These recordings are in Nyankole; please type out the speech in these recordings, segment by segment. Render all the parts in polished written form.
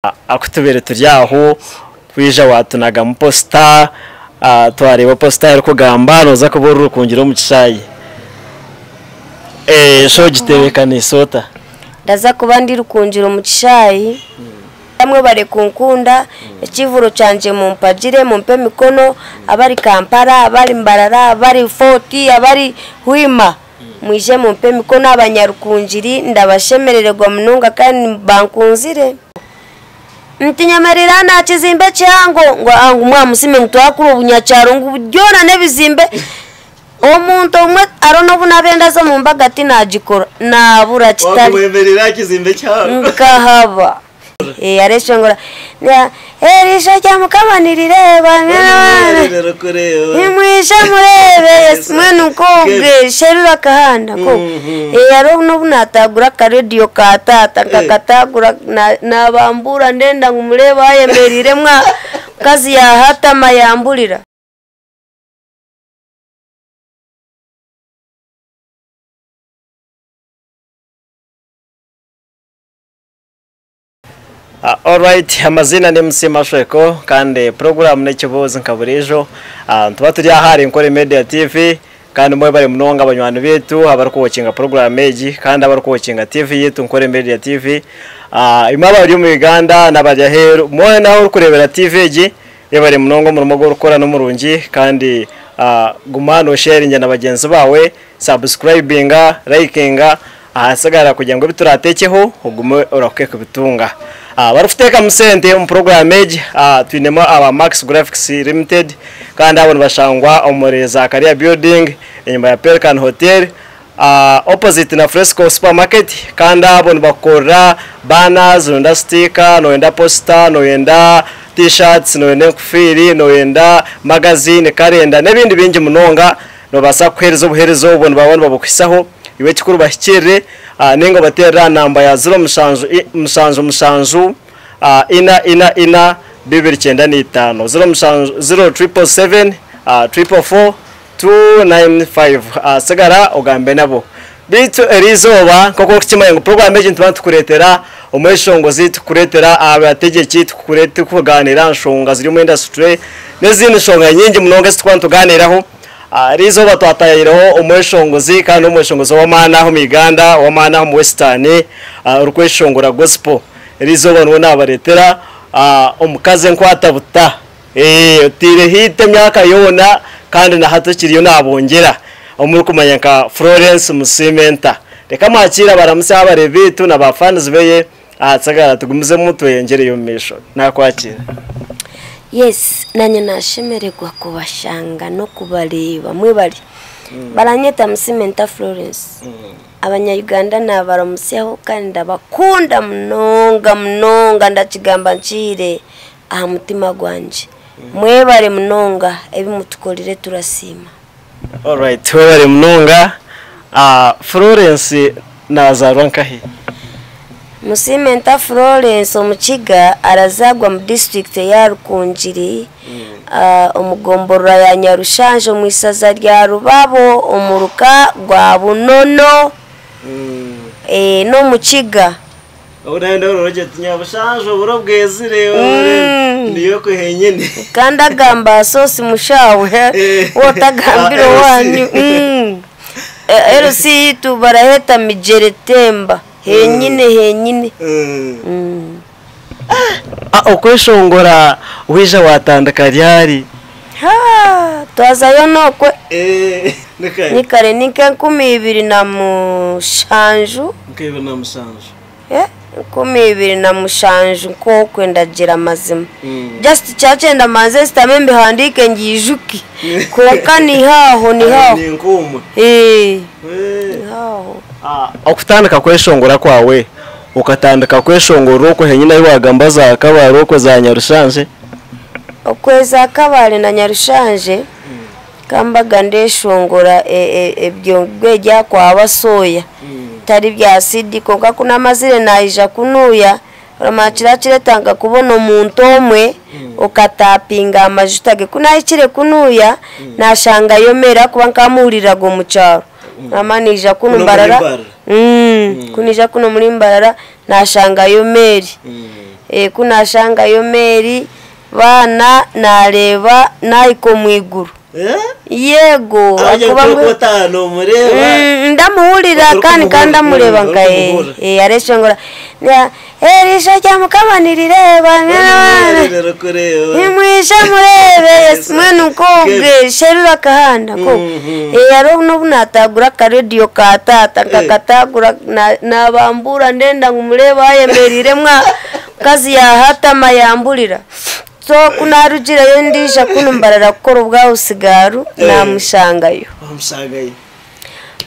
Ku tubaire turi aho waija waatunagamu posita, twareeba posita erikugamba nooza kuba ori Rukungiri omu kishaayi. Shi ogitebeekaniise ota? Ndaza kuba ndi Rukungiri omu kishaayi, mwebare kunkunda, ekiivuro kyangye mumpagire, mumpe emikono, abari Kampala, abari Mbarara, abari Fort, abari Hoima, mwije mumpe emikono, abanyarukungiri ndabashemerererwa munonga kandi bankunzire. Nti nyemerera aha kizimbe kihango ngu ah ngu mwamusime ngu twakura obunyakyaro ngu byona n'ebizimbe omuntu omwe hariho n'obu naaba ndaza omu mbaga tinagikora nabura kitari Wakumwemerera aha kizimbe kihango. Nkahaba. Areshongora eriisho rya Mukama nirireeba nimwije mureebe Yesu mbwenu nk'obwe sherura akahanda hariho n'obu naatagura akarediyo ka taata nkakatagura naabambuura ndenda ngu mureebe ahu ayemereire omukazi yaahatama yamburira. Alright amaziina ni MC Mashweko kandi puroguraamu n'ekibuuzo nka buriijo. Nituba turi aha ahari Nkore Media TV kandi mwebare munonga banywani baitu abarikuwokinga puroguraamu egi kandi abarikuwokinga TV yaitu Nkore Media TV. Imwe abari omu Uganda n'abari aheeru mwena ahu orikureebera TV egi yebare munonga omurimo ogu orikukora n'omurungi kandi guma noosheyaringa na bagyenzi baawe, sabusikurayibinga, layikinga. Ahasigara kugira ngu ebi turaateekyeho ogume orahuke kubitunga. Abarikuteekamu sente omu puroguraamu egi twinemu aba Max Graphics Limited kandi abo nibashangwa omuri Zakaria Building enyima ya Pelican Hotel opposite na Fresco Supermarket kandi abo nibakukorera banners, noyenda sitiika, noyenda posita, noyenda T-shirts, noyenda enkufiiri, noyenda magazine, karenda n'ebindi bingi munonga. Nibabaasa kukuheereza obuheereza obwo nibaba nibabukuhitsyaho. Iwe ekikuru bahikiirire nainga obateerere aha namba ya ziro mushanju mushanju mushanju ina ina ina bibiri kyenda n'eitaano, ziro mushanju ziro triple seven triple four two nine five. Tsigara ogambe nabo. Beitu eriizooba nk'oku orikukimanya ngu puroguraamu egi nituba nitukureetera omweshongozi, tukureetera abategyeki, turikugaaniira aha nshonga ziri omu indasituri n'ezindi nshonga nyingi munonga ezi turikuba nitugaaniiraho. Eriizooba twataahireho omweshongozi kandi omweshongozi ow'amaani aha omu Uganda, ow'amaani aha omu Western orikweshongora Gospel. Eriizooba niwe naabareetera omukazi enkwata buta otaire haitu emyaka yoona kandi na hati okiriyo naabongyera ou murikumanya nka Florence Musiimenta. Reka mwakiire abaramutsye abareebi baitu na ba fans beye. Ahatsigara tugumizemu tweyongyereyo omu maisho. Naakwakiira. Yes, nanye nashemererwa kubashanga n'okubareeba mwebare. Baranyeta Musimenta Florence. Abanya Uganda nabaramutsyaho kandi ndabakunda munonga munonga ndakigamba nkiire aha mutima gwangye. Mwebare munonga ebi mutukorire turasiima. Alright, webare munonga. Florence nazaarwa nkahi? Musiimenta Florence Omukiga arazaarwa omu disiturikiti eya Rukungiri omu gomborora ya Nyarushangi omu isaza rya Rubabo omuruka gwa Bunono n'Omukiga. Obu nari ndahurira ogira oti Nyabushanju oburo bwezire niyo okwe henyine. Kandi agamba sosi mushawe waaba otagambire owaanyu. LC yaitu baraheta migyere temba henyine henyine. Okweshongora waija watandika ryari? Twazayo n'okwe. Ni kare ni nk'enkumi ibiri na mushanju. 2007 nk'okwe ndagira amazima. Just kyakyenda mbanze nsitame mbihandiike ngiijuke. Kwonka nihaaho nihaaho. Nihaaho. Okutandika kweshongora kwawe, okatandika kweshongorera okwo henyine ahi waagamba za Kabale okwo za Nyarushanje? Okwe za Kabale na Nyarushanje, Nkambaga ndeshongora ebyo ebya kwaba soya bitari bya CD kwonka ku namazire naija kunuya oramanya kira kiretanga kubona omuntu omwe okatapinga aha majuta ge ku nahikire kunuya nashanga yomere ahakuba nkamuhuriraga omu kyaro namara naija kunu Mbarara ku naija kunu omuri Mbarara nashanga yomere. Ku naashangayo Mary, baana naareeba naahika omu iguru. Yeego, ahakuba mbwenu ndamuhurira kandi nkaba ndamureeba nka areshongora eriisho rya Mukama nirireeba nimwije mureebe Yesu mbwenu nk'obwe sherura akahanda nk'obwe. Hariho n'obu naatagura akarediyo ka taata nkakatagura naabambuura ndenda ngu mureebe ahu ayemereire omukazi yaahatama yamburira. So ku naarugireyo ndiija kunu Mbarara kukora obwahusigaaru naamushangayo. Wamushangayo.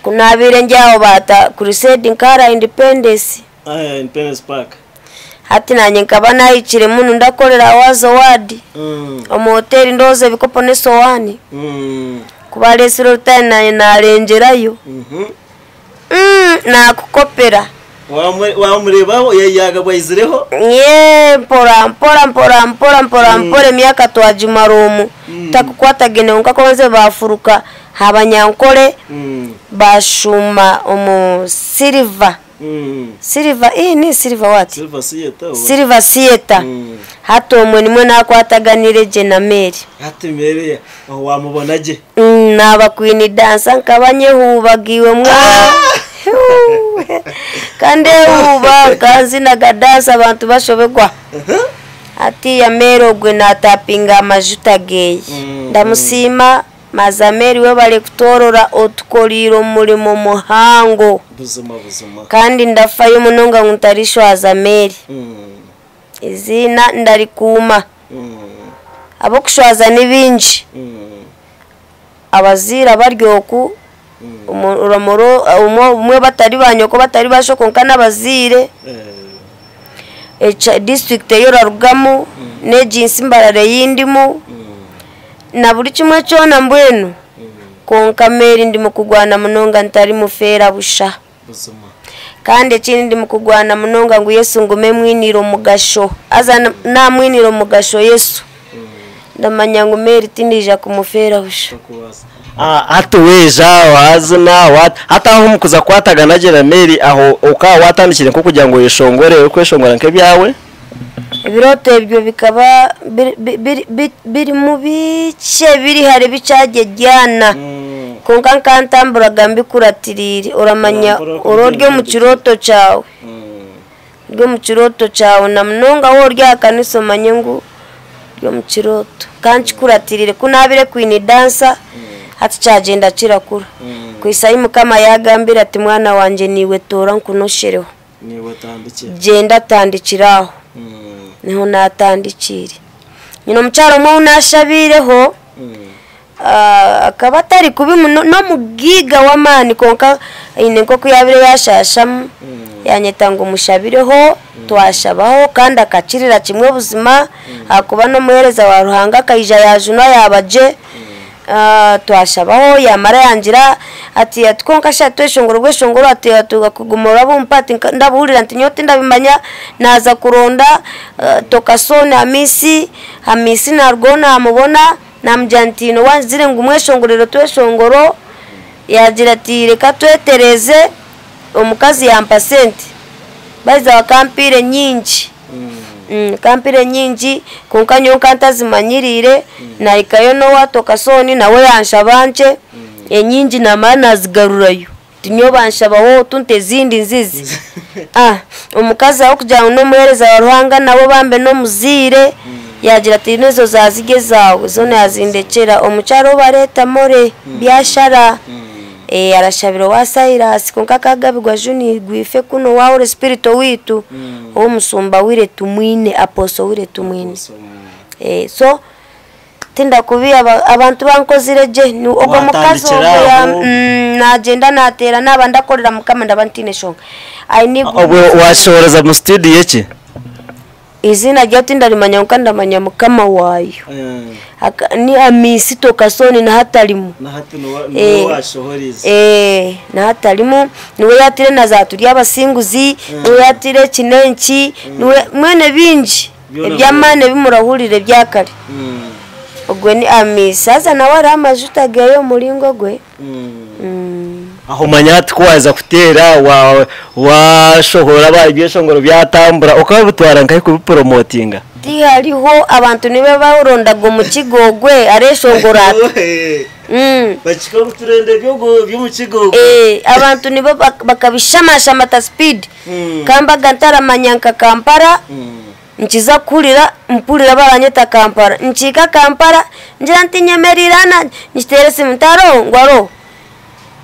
Ku naabaire ndi aho baata crusade nk'ahari Independence. Aha Independence Park. Hati naanye nkaba naahikire munu ndakorera Wazo Ward omu hoteeri ndooza ebikopo n'esowaani. Ku baareetsire orutare naanye naarengyerayo. Naakukopera. Waamureebaho yaagabwa aizireho? Yee, mpora mpora mpora mpora mpora mpora emyaka twagimara omu tutakukwatagaine kwonka ku baabandize baafuruka aha Banyankore baashuuma omu Silver, Silver Inn, Silver what? Silver Theatre oba? Silver Theatre. Hati omwe nimwo naakwataganiire gye na Mary. Hati Mary aho waamubona gye? Naaba Queen Dancer nkaba nyehuubaga iwe mwa Ka ndeehuuba nka nzinaga dansi abantu bashobegwa. Hatiiya Mary ogwe naatapinga amajuta geeye. Ndamusiima maaza Mary webare kutoorora otukoriire omurimo muhango. Buzima buzima. Kandi ndafayo munonga ngu ntarishwaza Mary. Eiziina ndarikuuma. Ab'okushwaza ni baingi. Abazaire abari oku, obumwe batari ba nyoko batari ba sho kwonka n'abazaire. Disiturikiti ei orarugamu n'egi nsi Mbarara ei ndimu na buri kimwe kyona mbwenu. Kwonka Mary ndimu kurwana munonga ntarimufeera busha. Buzima. Kandi ekindi ndi mukugwana munonga ngu Yesu ngume mwiniire omugasho. Haza naamwiniire omugasho Yesu, ndamanya ngu Mary tindiija kumufeera busha. Hati waija waazina, hati aho omu kuza kukwatagana gye na Mary aho okaba waatandikire nk'okugira ngu oyeshongore orikweshongora nk'ebyawe? Ebirooto ebyo bikaba birimu bikye biri hare bikyagyegyana. Kwonka nkantamburaga mbikuratiriire. Oramanya ora ori omu kirooto kyawe. Ori omu kirooto kyawe na munonga waaba ori aha kanisa omanye ngu ori omu kirooto. Nkankikuratiriire ku naabaire Queen Dancer hati kyagyenda kirakura. Kuhitsya ahi Mukama yaagambire ati mwana wangye niiwe toora nkunoshereho. Gyenda tandikira aho. Niho naatandikiire. Nyine omukyara omwe ou naashabiireho, akaba atari kubi muno, n'omugaiga w'amaani kwonka haine nk'oku yaabaire yaashaashamu, yaanyeta ngu mushabireho, twashabaho kandi akakirira kimwe buzima ahakuba n'omuheereza wa Ruhanga akaija yaajunwa yaaba gye. Twashabaho yamara yangira ati ati kwonka shi tweshongoro bweshongoro ati ati kuguma orabumpa ati ndabuhurira nti nyowe tindabimanya naaza kuronda Tokasooni Hamisi, Hamisi narugaho namubona namugira nti nowangizire ngu mweshongorere otweshongoro yagira ati reka twetereze omukazi yampa sente bahiza bakampiire nyingi. Akampire nyingi kwonka nyowe nkaba ntazimanyiriire, naahikayo n'owa Tokasooni nawe yanshaba nkye, enyingi naamara naazigarurayo. Nti nyowe banshabaho otu nti ezindi nzizi. Omukazi ahabw'okugira ngu n'omuheereza wa Ruhanga nawe bambe n'omuzaire, yaagira ati n'ezo zaazirya ezaawe, zoona yaazindekyera. Omukyara ou bareeta More Byashara, arashabira owa Silas kwonka akagabirwa Juni gwaife kunu owa Holy Spirit owaitu. Ow'omusumba Willy Tumwine, Apostle Willy Tumwine. So tindakubiiha abantu bankozire gye. Ogwo mukazi ogwo nagyenda nateera naaba ndakorera Mukama ndaba ntaine nshonga. Obwe washohoreza mu studio ki? Eiziina ryayo tindarimanya kwonka ndamanya mukama waayo. Ni Amiisi Tokasoni niho atarimu. Niho atarimu, niwe yaatwire na za Turi Abasinguzi, niwe yaatwire eki n'eki, niwe mbwenu bingi eby'amaani ebi murahurira ebya kare. Ogwe ni Amiisi. Haza nawe hariho amajuta geeye omu muringo gwe. Aho manya hati ku waaza kuteera waashohora ebyeshongoro byatambura okabitwara nkahi kubipromotinga? Tihariho abantu nibo barondaga omukiga ogwe areshongora ati. Bakika ngu turenda eby'omukiga ogwe. Abantu nibo bakabishamashama ta speed. Kambaga ntaramanya nka Kampala. Nkiza kuhurira, mpurira baranyeta Kampala. Nkiika Kampala, ngira nti nyemereire hanu, nkiteera esimu nti haro? Ngu haro.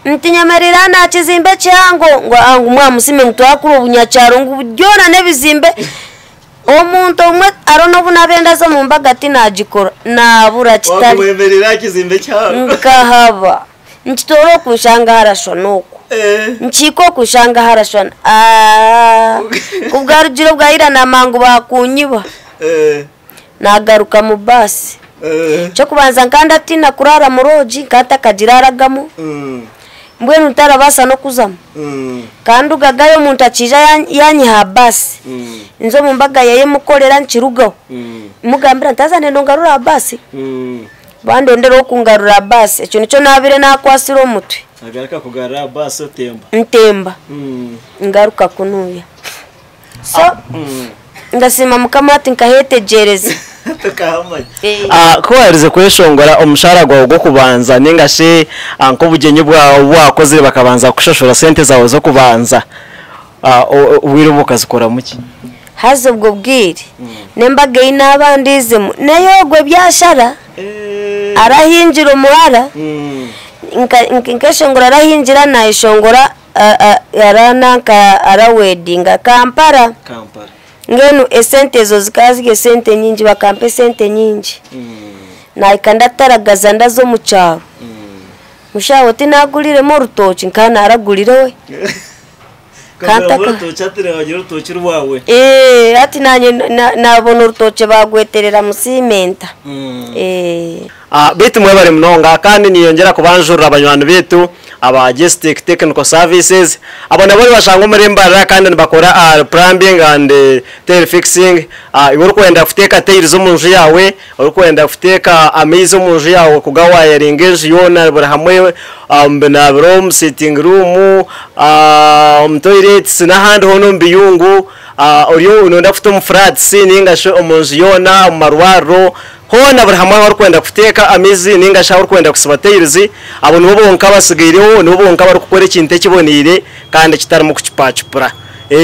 Nti nyemereire hanu aha kizimbe kihango, ngu aa ngu mwamusime ngu twakura obunyakyaro ngu byona n'ebizimbe. Omuntu omwe hariho n'obu naabaire ndaza omu mbaga tinagikora, naabura kitari. Waaguma oyemereire aha kizimbe kihango. Nkahaba. Nkitoora oku nshanga harashwana oku. Nkiika oku nshanga harashwana. Aah! Ku bwarugire bwahira naamanya ngu baakunyiba. Naagaruka mu baasi. Eky'okubanza nkaba ndatiina kuraara mu loogi, nkaba ntakagiraaragamu. Mbwenu ntarabaasa n'okuzamu. Nkaba ndugagayo omuntu akiija yaanyiha aha baasi. Nza omu mbaga yeye mukorera nkirugaho. Mugambira nti haza nenda ongarure aha baasi. Bandondera ow'okungarura aha baasi. Ekyo nikyo naabaire naakwatsire omutwe. Agaruka kugarura aha baasi otemba. Ntemba ngaruka kunuuya. So ndasiima Mukama hati nkaheetegyereza. Tukahamanya. Ku waaherize kweshongora omushaara gwawe gw'okubanza nainga shi nk'obugyenyi bwawe obu waakozire bakabanza kukushashura sente zaawe z'okubanza, obwire obwo okazikoramu ki? Haza obwo bwire n'embaga ei naaba ndiizemu n'ey'ogwo ebyashara arahingira omuhara nkeshongora arahingira nayeshongora arananka arawedinga Kampala. Mbwenu esente ezo zikaba ziri esente nyingi bakampa esente nyingi nahika ndataragaza ndaza omu kyaro mushaho tinaguriremu orutookye nkaba naragurire we. Ukagura orutookye hati wagira orutookye rwawe. Hati naanye naabona orutookye baagweterera musiimenta. Beitu mwebare munonga kandi ninyongyera kubanjurira banywani beitu aba Gestic Technical Services. Abo nabo nibashangwa omuri Mbarara kandi nibakora ahari plumbing and tile fixing. Iwe orikwenda kuteeka tiles omu nju yaawe, Orikwenda kuteeka amaizi omu nju yaawe kugawayaringa enju yoona buri hamwe omu binaabiro, omu sitting room, omu toiletsi n'ahandi hoona omu biyungu, ori noyenda kuta omu flats ninga shi omu nju yoona omu marwariro, hoona buri hamwe ahu orikwenda kuteeka amaizi ninga shi ahu orikwenda kusiba tiles, abo nibo bonka abatsigaireho, nibo bonka abarikukora ekintu ekiboneire kandi ekitarimu kucupacupura.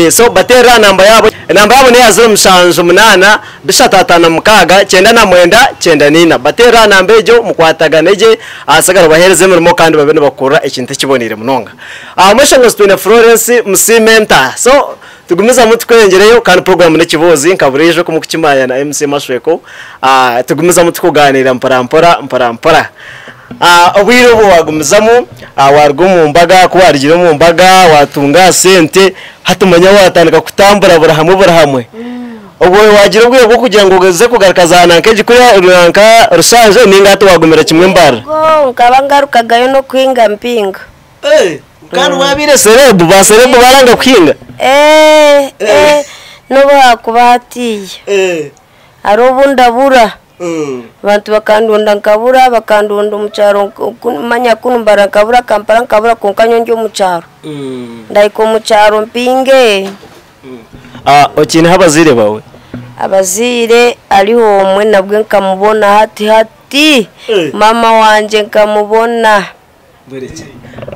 So bateerere aha namba yaabo. Enamba yaabo n'eya ziro mushanju munaana, bishatu ataano na mukaaga, kyenda na mwenda, kyenda na ina. Bateerere aha namba egyo mukwatagane gye, ahasigara obaheereze emirimo kandi babe nibakukorera ekintu ekiboneire munonga. Aha mweshongozi twine Florence Musiimenta. So tugumizamu tukweyongyereyo kandi puroguraamu n'ekiboozi nka buriijo oku murikukimanya na MC Mashweko. Tugumizamu tukugaaniira mpora mpora, mpora mpora. Obwire obwo waagumizamu waaruga omu mbaga, ku waarugire omu mbaga waatunga aha sente, hati manya waatandika kutambura buri hamwe buri hamwe. Obwo waagira obwire bw'okugira ngu oze kugaruka za nanka egi kuriya nanka Rushanjo nainga hati waagumira kimwe Mbarara? Yego, nkaba ngarukagayo n'okuhinga mpinga. Kandi waabaire serebu, ba serebu baranga kuhinga? Ee, ee, n'obu haakuba hatiiya. Hariho obu ndabura. Abantu bakandonda nkabura, bakandonda omu kyaro manya kunu mbara nkabura, Kampala nkabura kwonka nyowe ndi omu kyaro. Ndahika omu kyaro mpinge. Okiineho abazaire baawe? Abazaire hariho omwe nabwe nkamubona hati hati, maama wangye nkamubona.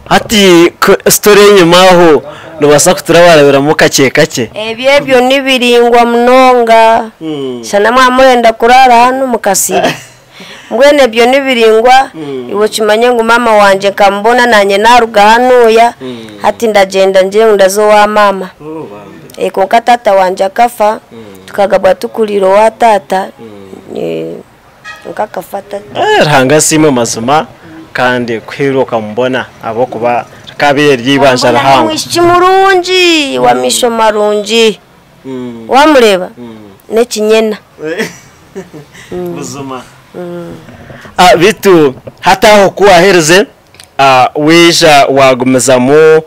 Hati story enyima aho nobaasa kuturabarabiramu kakye kakye? Ebyo ebyo ni biraingwa munonga. Shana mwaba murenda kuraara hanu mukasiiba. Mbwenu ebyo ni biraingwa, iwe okimanye ngu maama wangye nkamubona naanye naaruga hanuuya, hati ndagyenda ngire ngu ndaza owa maama. Kwonka taata wangye akafa, tukagabwa tukuriire owa taata. Kwonka akafa tata. Ruhanga asiimwe mazima kandi kuhirwa okamubona ahabw'okuba rikabaire riri eibanja Nkamubona rihango. n'omwishiki murungi w'amaisho marungi. Wamureeba n'ekinyena. Buzima. Beitu hati aho ku waaherize waija waagumizamu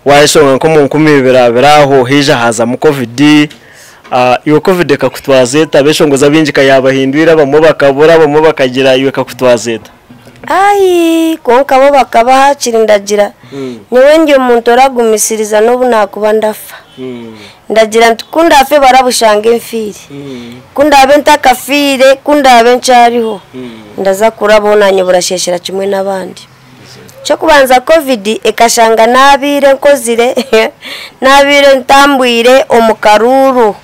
Waayeshonga nk'omu 2020 aho haija haazamu Covid, iwe Covid ekakutwaza eta? Abeshongozi abaingi ka yaabahindwire abamwe bakabura abamwe bakagira iwe ekakutwaza eta? Ai kwonka bo bakaba hakiri ndagira nyowe ndi omuntu oragumisiriza n'obu naakuba ndafa. Ndagira nti ku ndaafe barabushanga enfiire, ku ndaabe ntakafiire, ku ndaabe nkyariho ndaza kurabaho naanye burasheeshera kimwe n'abandi. Eky'okubanza Covid ekashanga naabaire nkozire, naabaire ntambwire omu karuuru.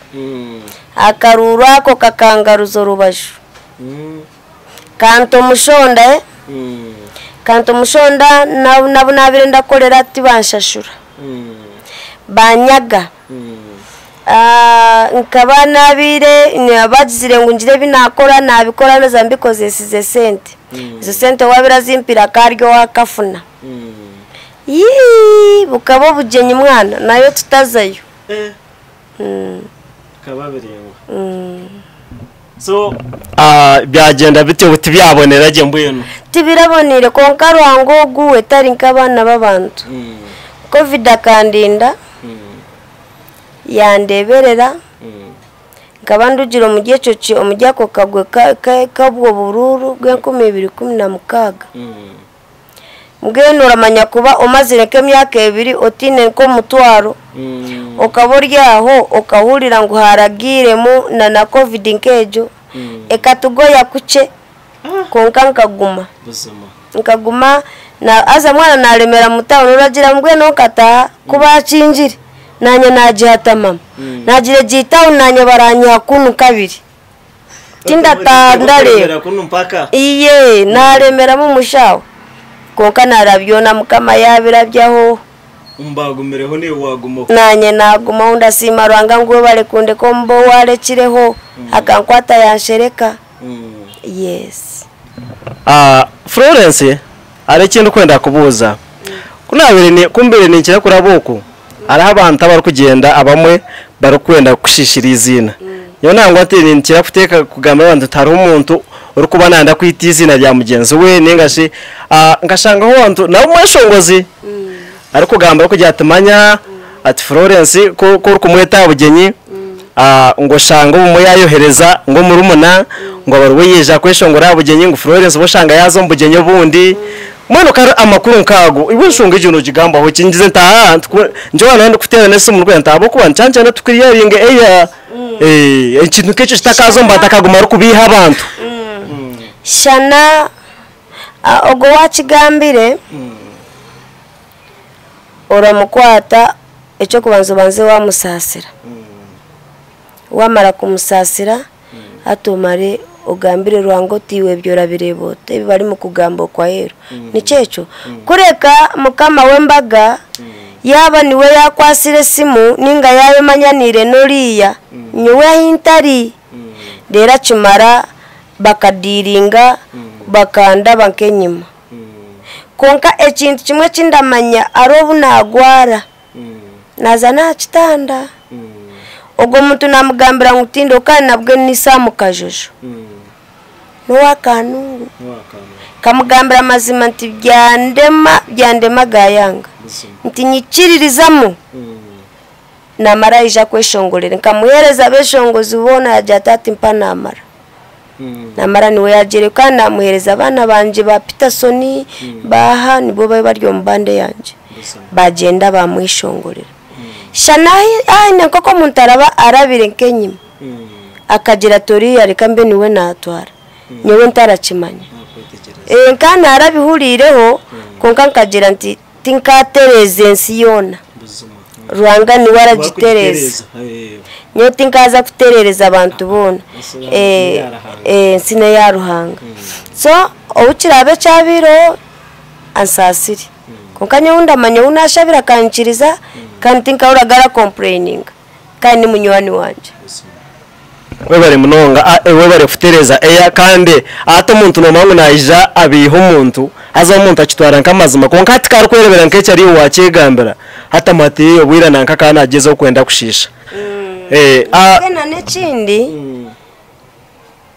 Akaruuru ako kakangaruza orubaju. Kanta omushonda, kanta omushonda n'abu naabaire ndakorera tibanshashura, banyaga. Nkaba naabaire bagizire ngu ngire ebi naakora naabikora naza mbikozesize sente. Ezo sente owaabaire azimpaire akaba ari ow'akafuna. Yii bukaba obugyenyi mwana nayo tutazayo. Bikaba biraingwa. So byagyenda bityo obu tibyabonera gye mbwenu? Tibiraboneire kwonka Ruhanga ogu we tari nk'abaana b'abantu. Covid akandinda, yandeeberera, nkaba ndugire omuri ekyo ki omuri ako kagwe k'obwo buruuru bw'enkumi ibiri 16. Mbwenu oramanya kuba omazire nk'emyaka ebiri otaine nk'omutwaro, okaba ori aho okahurira ngu haragiiremu na na Covid nk'egyo, ekatugoya kukye kwonka nkaguma. Nkaguma haza mwana naaremera omu tawuni oragira ngu mbwenu nkataaha ku baakingire naanye naagihata mama, naagira egi tawuni naanye baranyiha kunu kabiri. Tindataaha ndareeba. Iyee naaremeramu omushaho kwonka naarabyona Mukama yaabirabyaho. Naanye naagumaho ndasiima Ruhanga ngu webare kundeka omu bu waarekireho akankwata yanshereka. Yes. Florence hariho eki ndikwenda kubuuza. Ku naabaire ni ku mbaire ninkira kuraba oku, hariho abantu abarikugyenda abamwe barikwenda kukushiishira eiziina. Nyowe nangwa nti ninkira kuteeka kugambira abantu nti hariho omuntu orikuba nayenda kwita eiziina rya mugyenzi we nainga shi nkashangaho abantu nabo omweshongozi arikugamba arikugira ati manya ati Florence ku ku orikumweta aha bugyenyi ngu oshange obumwe yaayohereza ngu omurumuna ngu abe ariwe yaija kweshongora aha bugyenyi ngu Florence we oshanga yaaza omu bugyenyi obundi. Mbwenu kare amakuru nk'ago iwe enshonga egyo noogigambaho ki? Ngize nti aa nyowe naaba ndikuteera n'esimu ndikugira nti ahabw'okuba nikyankyenda tukiriyaringe eya ekintu nk'ekyo kitakaaza omu bantu akaguma arikubiiha abantu. Shana ogwo owaakigambire oramukwata eky'okubanza obanze waamusaasira. Waamara kumusaasira hati omare ogambire Ruhanga oti iwe ebyo orabireeba ota ebi barimu kugamba okwo aheeru. Nikyo ekyo. Kureka mukama w'embaga yaaba niwe yaakwatsire esimu nainga yaayemanyaniire n'oriiya, nyowe ahi ntari, reero akimara bakadiiringa bakandaba nk'enyima. Kwonka ekintu kimwe eki ndamanya hariho obu naagwara, naaza n'aha kitanda, ogwo muntu naamugambira ngu tindiho kandi nabwe ni Sam Kajojo, n'owa Kanungu. Nkamugambira amazima nti byandema, byandema gaayanga, nti nyikiririzamu. Namara yaija kweshongorera. Nkamuheereza abeeshongozi boona yaagira ati hati mpa Namara. Namara niwe yaagiireyo kandi naamuheereza abaana bangye ba Peterson, baaha nibo baabaire bari omu band yangye. Baagyenda baamweshongorera. Shana aine nk'oku omuntu araba arabire nk'enyima, akagira ati oriya reka mbe niwe naatwara, nyowe ntarakimanya. Nkaba naarabihuriireho kwonka nkagira nti Tinkatereeza ensi yoona. Ruhanga niwe aragitereeza. Nyowe tinkaaza kutereereza abantu boona. Ensi n'eya Ruhanga. So obu kiraabe kyabaireho ansaasire. Kwonka nyowe ndamanya ou naashabire akankiriza kandi tinkahuriraga arakompureyininga kandi ni munywani wangye. Webare munonga, webare kutereeza eya kandi hati omuntu nomanya ngu naija abiiha omuntu haza omuntu akitwara nk'amazima kwonka hati ku arikwerebera nk'eki ari iwe wakyegambira hati amuha ati obwira nanka akaba nagyezaho kwenda kushiisha. Mbwenu n'ekindi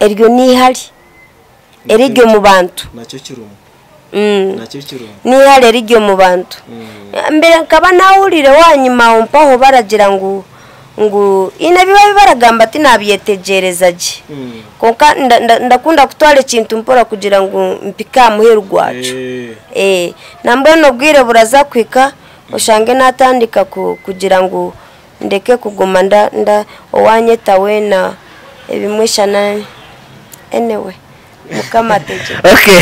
eryo n'eihari eriri omu bantu. N'eihari eriri omu bantu. Mbere nkaba naahuriire waanyima aho mpaho baragira ngu Ngu haine ebi baragamba tinabyetegyereza gye. Kwonka ndakunda kutwara ekintu mpora kugira ngu mpike aha muheru gwakyo. Nambwenu obwire buraza kuhika oshange natandika kugira ngu ndeke kuguma owanyeta weena ebimwe shana anyway Mukama ategyeke. Okay.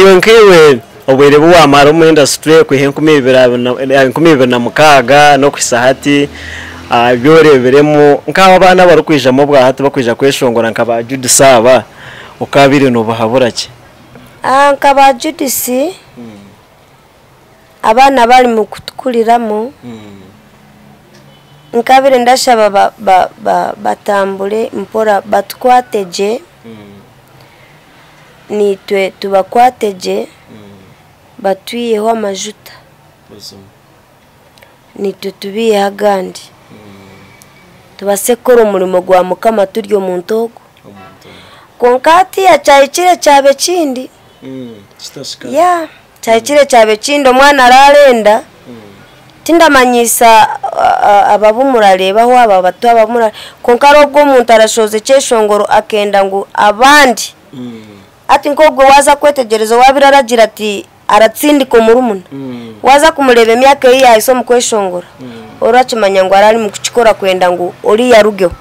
Iwe nkaiwe obwire obu wamara omu industry kwiha 2006 n'okuhitsya hati ebi oreebiremu nk'abo abaana abarikwijamu obwa hati barikwija kweshongora nka ba Judith aba okaabaire noobahabura ki? Nka ba Judith abaana abarimu kutukuriramu nkabaire ndashaba batambure mpora batukwate gye naitwe tubakwate gye batwiheho amajuta naitwe tubaiheho agandi tubaase kukora omurimo gwa Mukama turi omuntu ogwo. Kwonka hatiiya kyahikire kyaba ekindi. Kyahikire kyaba ekindi omwana ararenda tindamanyiisa aba abu murareebaho aba abato aba kwonka hariho obu omuntu arashohoza ekyeshongoro akenda ngu abandi hati nk'ogwo waaza kwetegyereza owaabaire aragira ati aratsindika omurumuna waaza kumureeba emyaka ei yaahisa omu kweshongora orakimanya ngu arari kukikora kwenda ngu oriya arugeho.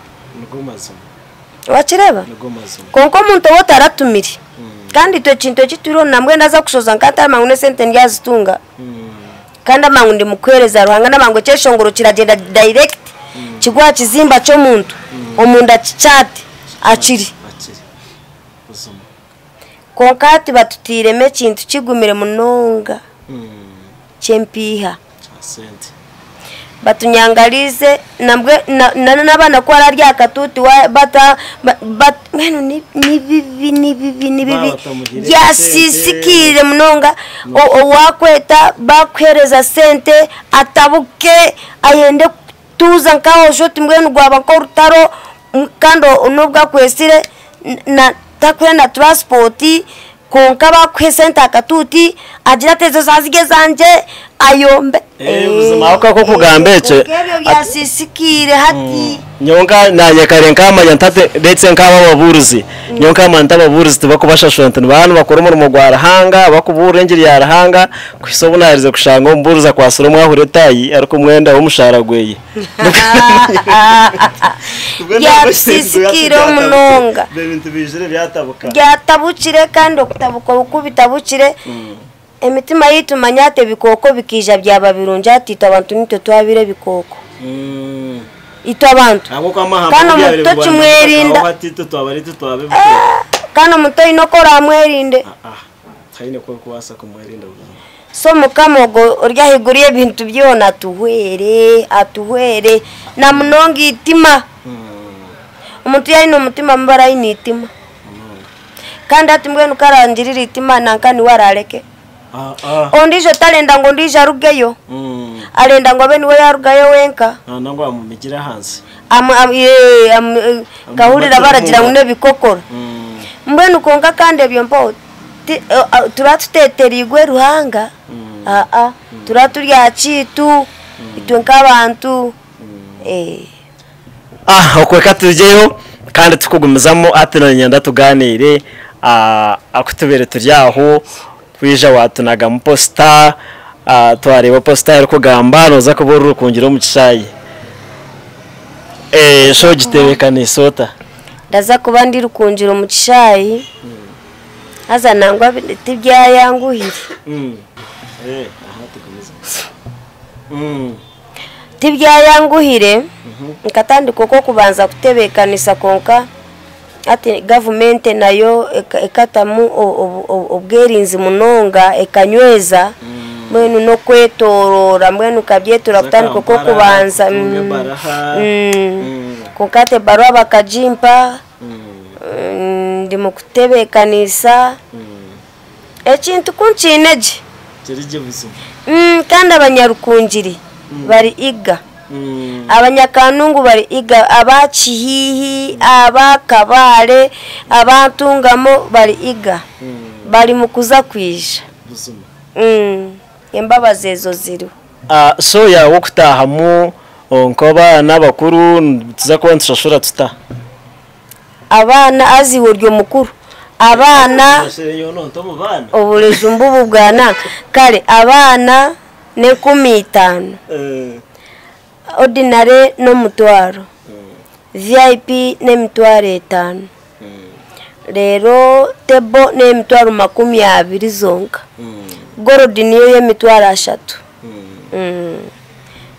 Wakireeba? Kwonka omuntu ou otaratumire kandi itwe ekintu eki turiho nambwenu aza kushohoza nka ntaramanya ngu n'esente ndyazitunga kandi amanya ngu ndimukuheereza Ruhanga n'amanya ngu ekyeshongoro kiragyenda direct kigwe aha kizimba ky'omuntu omunda kikyate akiri. Kwonka hati batutairemu ekintu kigumire munonga ky'empiiha. Batunyangariize n'abaana ku bararya aha katuuti mbwenu ni bibi ni bibi ni bibi byasiisikiire munonga. Owaakweta bakuheereza sente atabuke ayende kutuuza nk'aho oshusha oti mbwenu gwaba nk'orutaro kandi n'obu akwetsire takuha na transport kwonka bakuha esente aha katuuti agire ati ezo zaaziga ezangye ayombe. Buzima ahabw'okuba okugamba ekyo Ebyo byasiisikiire hati. Nyowe nanye kare nkamanya nti let's say nk'aba ababuurizi nyowe nkamanya nti ababuurizi tibakubashashura nti nibaba nibakora omurimo gwa Ruhanga bakubuurira engiri ya Ruhanga kuhitsya obu naaherize kushanga omubuurizi akwatsire omwahuri etaayi arikumwendaho omushaara gweye. Byasiisikiire munonga. Ebintu biijire byatabuka. Byatabukire kandi okutabuka oku bitabukire emitima yaitu manya hati ebikooko bikaija byaba birungi hati itwe abantu nitwe twabaire ebikooko. Itwe abantu. Ahabw'okuba amahamba Kandi ku byabaire omuntu okimwerinda. bibandika hati itwe twaba ari itwe twaba ebikooko. Kandi omuntu oine oku oramwerinde. Tihaine oku orikubaasa kumwerinda buzima. So Mukama ogwo ori ahaiguru y'ebintu byona atuhwere, atuhwere na munonga eitima. Omuntu yaaba aine omutima mubi araba aine eitima. Kandi hati mbwenu ku arangirira eitima nanka niwe arareke. Ondiijo tarenda ngu ondiijo arugeyo. Arenda ngu abe niwe yaarugayo wenka. Nangwa amumigire ahansi. Nkahurira baragira ngu n'ebikokora. Mbwenu kwonka kandi ebyo mpaho turaba tuteetereirwe Ruhanga, aa turaba turi aha kiitu itwe nk'abantu. Okwo reka turugyeyo kandi tukugumizamu hati niinyenda tugaaniire aku tubaire turi aho twija waatunagamu posita twareeba posita erikugamba nooza kuba ori Rukungiri omu kishaayi. So ogitebeekaniise ota? Ndaza kuba ndi Rukungiri omu kishaayi haza nangwa tibyayanguhire. Tibyayanguhire nkatandika okw'okubanza kutebeekanisa kwonka hati gavumenti nayo ekatamu obwerinzi munonga ekanyweza mbwenu n'okwetoroora mbwenu nkabyetooroora kutandika okw'okubanza. Kwonka hati ebaruha bakagimpa ndi mukutebeekanisa ekintu ku nkiine gye. Kandi abanyarukungiri bari eager. Abanyakanungu bari eager, aba Kihihi, aba Kabale, aba Ntungamo bari eager. Bari mukuza kwija. Embabazi ezo ziriho. So yaawe okutaahamu Nk'abaana abakuru nituza kuba nitushashura tuta? Abaana haza iwe ori omukuru. Abaana obureju mbubu bwa nanka. Kare abaana n'enkumi itaano. Ordinary n'omutwaro. VIP n'emitwaro etaano. Reero table n'emitwaro makumi abiri zonka. Gold niyo y'emitwaro ashatu.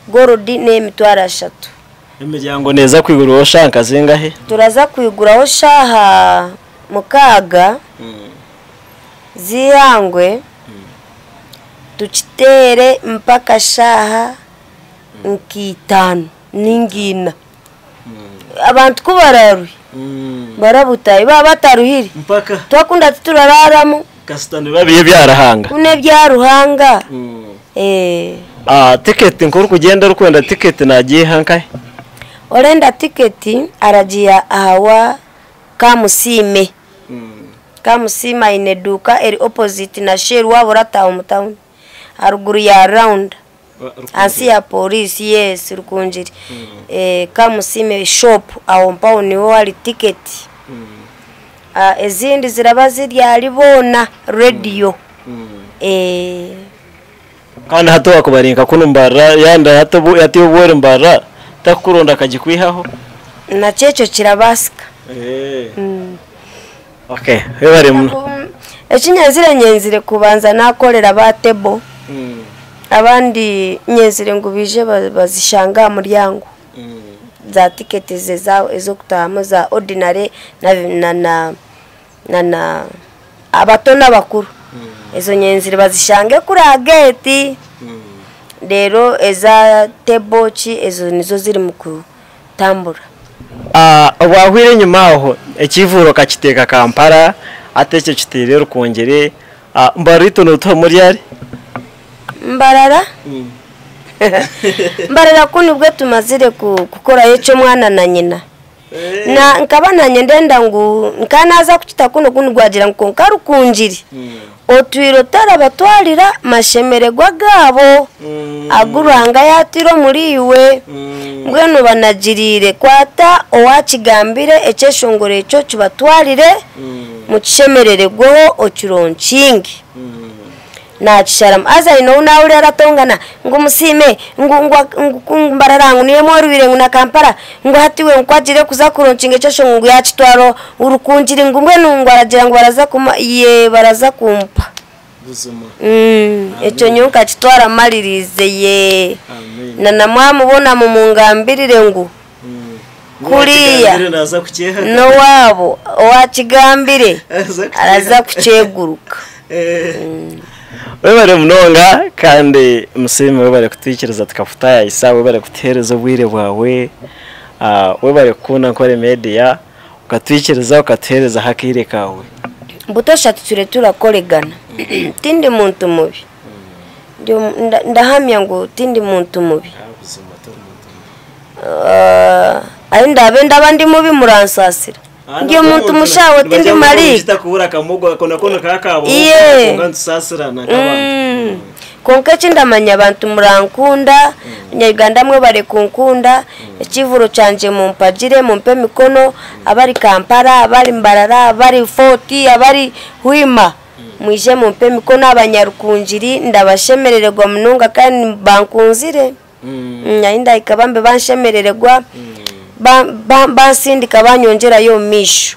Gold n'emitwaro ashatu. Emiryango neeza kwigurwaho shaaha nka zingahi? Turaza kwiguraho shaaha mukaaga z'eihangwe tukiteere mpaka shaaha nka itaano ninga ina. Abantu ku bararuhe barabutayo baaba bataruhire twakunda tituraraaramu. Kasita nibiba biri ebya Ruhanga. Ku n'ebya Ruhanga. Tiketi nk'orikugyenda orikwenda tiketi naagiiha nkahi? Orenda tiketi aragiiha aha wa Kamusiime. Kamusiime aine eduuka eri opposite na Shell waaba orataaha omu tawuni aharuguru ya round ahansi ya pooriisi yes Rukungiri. Kamusiime shop aho mpaho niho hari tiketi. Ezindi ziraba ziri ahari boona rediyo. Kandi hati owakuba ari nka kunu Mbarara yanda hati obu hati obu ori Mbarara takukuronda akagikwihaho? Nakyo ekyo kirabaasika. Okay, webare muno. Eki nyenzire nyenzire kubanza nakorera ba table abandi nyenzire ngu baije bazishange aha muryango za ticket ez'okutaahamu za ordinary na na na na abato n'abakuru. Ezo nyenzire bazishange kuri aha geeti reero eza table ki ezo nizo ziri mu kutambura. Obwahwire enyima aho ekivuuro okakiteeka Kampala hati ekyo kiteire Rukungiri. Mbarara itwe notuhamu ryari? Mbarara? Mbarara ku nibwo tumazire kukorayo eky'omwana na nyina. Na nkaba nanye ndenda ngu nka naza kukita kunu ogundi gwagira ngu kwonka Rukungiri otwire otarabatwarira mashemererwa agaabo agu Ruhanga yatwire omuri iwe. Mbwenu banagiriire kwata owakigambire ekyeshongoro ekyo kibatwarire mukishemerererweho okironkinge. Naakisharamu. Haza haine ou naahurira aratongana ngu musiime, ngu ngu ngu Mbarara ngu niyo emworobire ngu na Kampala ngu hati we ngu ku agiire kuza kuronkinga ekyeshongo ngu yaakitwara Rukungiri ngu mbwenu ngu aragira ngu baraza kumuha yee baraza kumpa. Ekyo nyowe nkakitwara maririize yee. Na na mwamubona mumungambirire ngu kuriya n'owaabo owaakigambire araza kukyeguruka. Webare munonga kandi musiime webare kutwikiriza tukakutaayayisa, webare kutuheereza obwire bwawe, webare kukunda Nkore Media, okatwikiriza okatuheerezaho akaire kaawe. Butoosha tutwire turakoregana. Tindi muntu mubi. Ndahamya ngu tindi muntu mubi. Ahi ndaabe ndaba ndi mubi muransaasira. Ndi omuntu mushaaho tindi maraika. Iye. Kwonka eki ndamanya abantu murankunda, Abanya-Uganda mwebare kunkunda, ekivuro kyangye mumpagire, mumpe emikono, abari Kampala, abari Mbarara, abari Fort, abari Hoima, mwije mumpe emikono, Abanyarukungiri ndabashemerererwa munonga kandi bankunzire. Ahi ndahika bambe banshemerererwa, bansindika banyongyerayo omu maisho.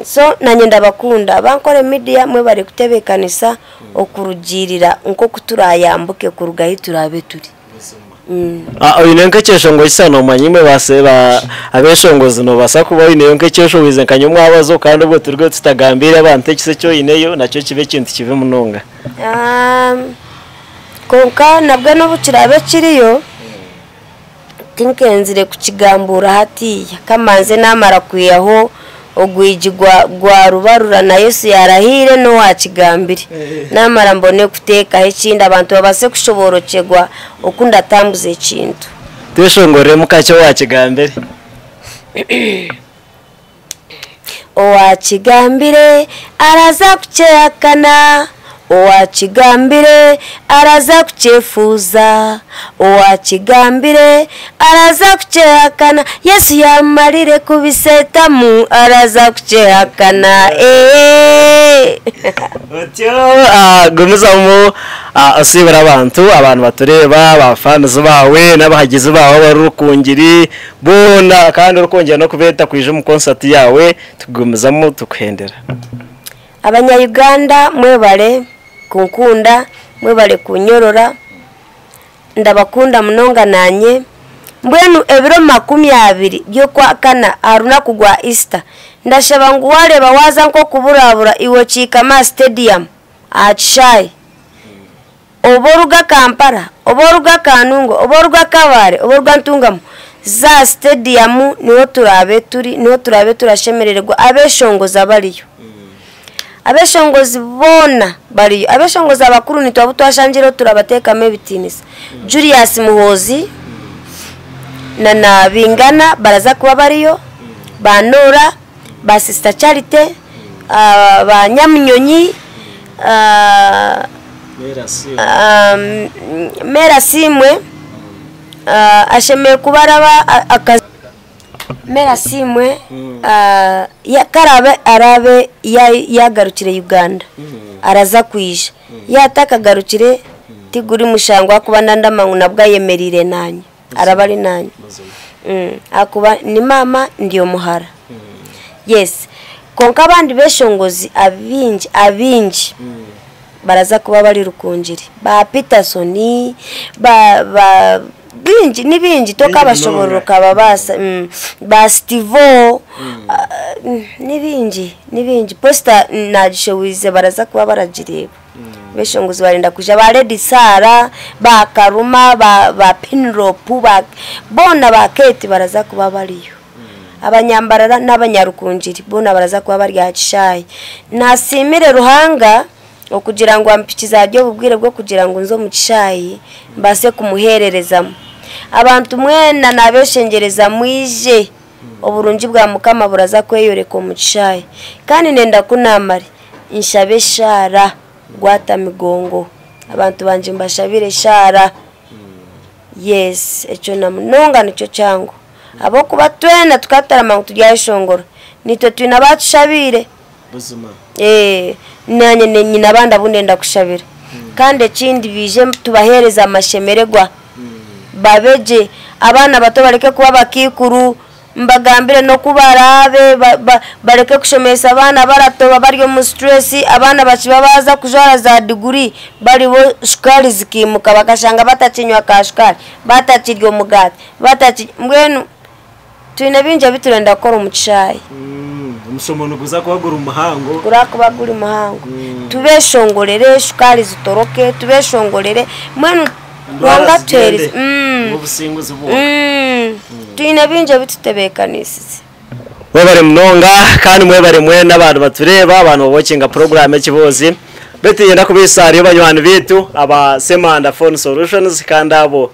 So nanye ndabakunda. Abankore media mwebare kutebeekanisa okurugiirira nk'oku turayambuke kuruga ahi turaabe turi. Oine nk'ekyeshongo kisa noomanya imwe abeshongozi noobaasa kuba oineyo nk'ekyeshongwize nka nyomwabazo kandi obwo turiyo tutagambiire abantu ekisa eki oineyo nakyo kibe ekintu kibi munonga. Kwonka nabwe n'obu kiraabe kiriyo, Tinkenzire kukigambuura hatiiya. Ka mbanze naamara kwihaho ogwigi gwa rubarura na Yesu yaarahiire n'owaakigambire. Naamara mbone kuteekaho ekindi abantu babaase kushoboorokyerwa oku ndatambuza ekintu. Tweshongoreremu kakye owaakigambire. Owaakigambire araza kukyehakana. Owakigambire araza kukyefuuza, owakigambire araza kukyehakana, Yesu yaamarire kubiseetamu araza kukyehakana eeh. Otyo gumizamu osiibure abantu, abantu batureeba, ba fans baawe n'abahagizi baawe abari Rukungiri boona kandi orikwongyera n'okubeeta kwija omu concert yaawe tukugumizamu tukuhendera. Abanya Uganda mwebare kunkunda, mwebare kunyorora, ndabakunda munonga nanye. Mbwenu ebiro 20 by'okwakana aha runaku gwa Easter, ndashaba ngu wareeba waaza nk'okuburabura iwe okiikame aha stadium aha kishaayi, oba oruga Kampala, oba oruga Kanungu, oba oruga Kabale, oba oruga Ntungamo, za aha stadium niho turaabe turi, niho turaabe turashemerererwa, abeshongozi abariyo. Abeshongozi boona bariyo. Abeshongozi abakuru nitwe abu twashangireho turabateekamu ebitiinisa. Julius Muhoozi na na Bingana baraza kuba bariyo, ba Norah, ba Sister Charity, ba Nyamunyonyi, Mary Asiimwe ashemereire kuba araba akazi. Mary Asiimwe ku araabe araabe yaagarukire Uganda araza kwija, yaaba atakagarukire tiguri mushango ahakuba ndandama ngu nabwo ayemereire naanye, araba ari naanye ahakuba ni maama ndi omuhara. Yes, kwonka abandi beshongozi abaingi abaingi baraza kuba bari Rukungiri, ba Peterson, ba ba baingi ni baingi tokabashoboorora okababaasa, ba Stivo, ni baingi ni baingi. Posita naagishoboize baraza kuba baragireeba. Abeshongozi barenda kwija ba Lady Sarah, ba Karuma, ba ba Penelope, ba boona ba Kate baraza kuba bariyo. Abanyambarara n'Abanyarukungiri boona baraza kuba bari aha kishaayi. Nasiimire Ruhanga okugira ngu ampikize ahari obu bwire bw'okugira ngu nze omu kishaayi mbaase kumuheererezamu. Abantu mwena naabeshengyereza mwije, oburungi bwa Mukama buraza kweyoreka omu kishaayi. Kandi nenda ku naamare nshabe eshaara gwata migongo. Abantu bangye mbashabire eshaara. Yes, ekyo na munonga nikyo kyangu. Ahabw'okuba twena tukatarama ngu turyayeshongora, naitwe twine abaatushabiire. Ee, naanye nyine abandi abu ndenda kushabira. Kandi ekindi baije tubaheereze amashemererwa, babe gye, abaana bato bareke kuba abakaikuru, mbagambire n'oku baraabe bareke kushomesa abaana baratoba bari omu stress, abaana bakiba baaza kujwara za diguri baribo shukaari zikaimuka bakashanga batakinywa ka shukaari, batakirya omugaati, batakirya mbwenu twine bingi ebi turenda kukora omu kishaayi. Omushomo niguza kuba guri muhango. Gurakuba guri muhango. Tubeshongorere shukaari zitoroke, tubeshongorere mbwenu Endwara Ruhanga zigyende atuheereze. n'obusinguzi bwonka. Twine bingi ebi tutebeekanisize. Mwebare munonga kandi mwebare mwena abantu batureeba, abantu bawokinga puroguramu Ekiboozi. Beitu niinyenda kubaihisa hariyo banywani baitu aba Ssemanda Phone Solutions kandi abo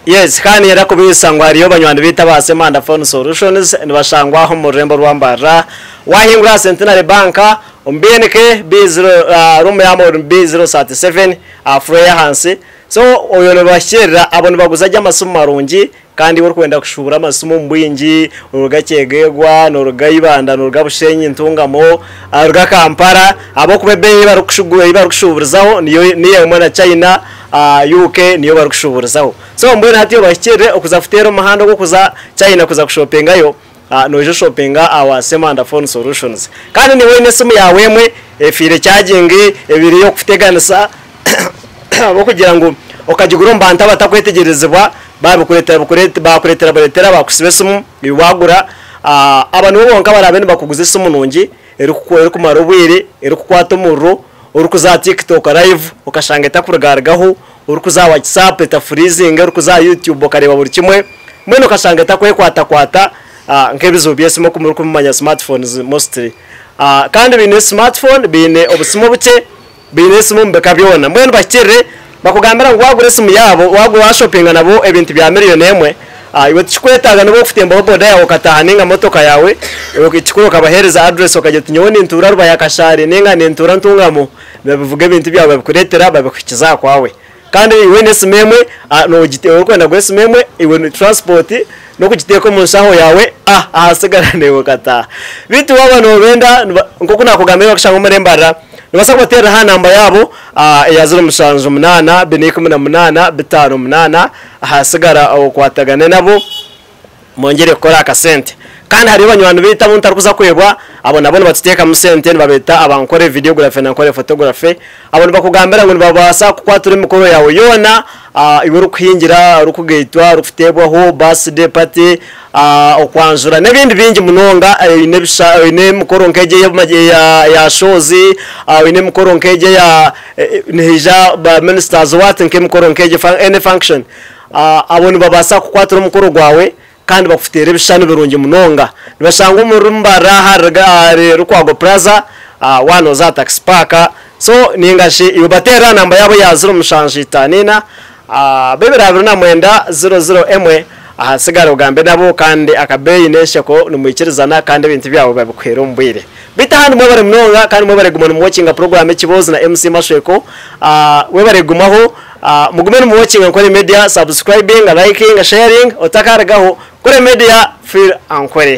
Yes, kandi niinyenda kubaihisa ngu hariyo banywani baitu aba Ssemanda Phone Solutions nibashangwa aha omu rurembo rwa Mbarara. Waahingura aha Centenary Bank omu BNK B0 room ya B037 aha floor ey'ahansi. So oyo nibahikirira abo nibaguza gye amasimu marungi kandi iwe orikwenda kushuubura amasimu omu bwingi oruga Kyegegwa, noruga Ibanda, noruga Bushenyi, Ntungamo, oruga Kampala ahabw'okuba ebeeyi ei barikushuuburizaho niyo niyo emwe na China, UK niyo barikushuuburizaho. So mbwenu hati obahikirire okuza kuteera omuhanda ogw'okuza China kuza kushopingayo noija oshopinga awa Ssemanda Phone Solutions. Kandi niiwe oine esimu yaawe emwe efiire charging ebaire ey'okukuteganisa ahabw'okugira ngu okagigura omu bantu abatakwetegyerezibwa, baabikureetera baakureetera bureetera baakusiba esimu iwe waagura. Aba nibo bonka abaraabe nibakuguza esimu nungi erikumara obwire, erikukwata omuriro, orikuza aha TikTok live okashanga etakurugarugaho, orikuza aha WhatsApp etafuriizinga, orikuza aha YouTube okareeba buri kimwe, mbwenu okashanga etakwekwatakwata nk'ebizibu by'esimu oku murikumanya smartphones mostly. Kandi baine smartphone, baine obusimu obukye. Baine esimu omu bika byona. Mbwenu bahikirire bakugambira ngu waagura esimu yaabo, waashopinga nabo ebintu bya miriyoni emwe, Iwe tikikwetaaga n'obu okutembaho boda yaawe okataaha nainga motoka yaawe, ekikuru okabaheereza address okagira oti nyowe nintuura Rubaya Kashaari nainga nintuura Ntungamo, nibabivuga ebintu byawe babikureetera babikuhikiza aha kwawe. Kandi iwe n'esimu emwe, orikwenda kugura esimu emwe, iwe transport n'okugiteeka omu nshaho yaawe, ahasigara naiwe okataaha. Beitu waaba noobenda, nk'oku naakugambire nibakushanga omuri Mbarara, Nibaasa kubateerera aha namba yaabo eya 078 418 58 ahasigara okwatagane nabo mwongyere kukora akasente. Kandi hariyo banywani baitu abu ntarikuza kwebwa, abo nabo nibatuteekamu sente nibabeeta aba Nkore Videography na Nkore Photography. Abo nibakugambira ngu nibabaasa kukwatura emikoro yaawe yoona iwe orikuhingira, orikugaitwa, orikuteebwaho, birthday party, Okwanjura n'ebindi bingi munonga. Oine ebisha oine emikoro nk'egyo eya shows, oine emikoro nk'egyo eya nihaija ba ministers what nk'emikoro nk'egyo any function. Abo nibabaasa kukukwatira omukoro gwawe kandi bakuteere ebishushani birungi munonga. Nibashangwa omuri Mbarara ahari Lukwago Plaza waaba nooza aha taxi park. So nainga shi iwe bateerere aha namba yaabo eya ziro mushanju itaano ina 229 00 emwe Ahasigara ogambe nabo kandi akabeeyi n'ensheko nimwikirizana kandi ebintu byawe babikuheera omu bwire. Beitu ahandi mwebare munonga kandi mwebare kuguma nimuwokinga puroguraamu Ekiboozi na MC Mashweko. Mwebare kugumaho, mugume nimuwokinga Nkore Media, subscribinga, likinga, sharinga, otakarugaho. Nkore Media, feel Ankore.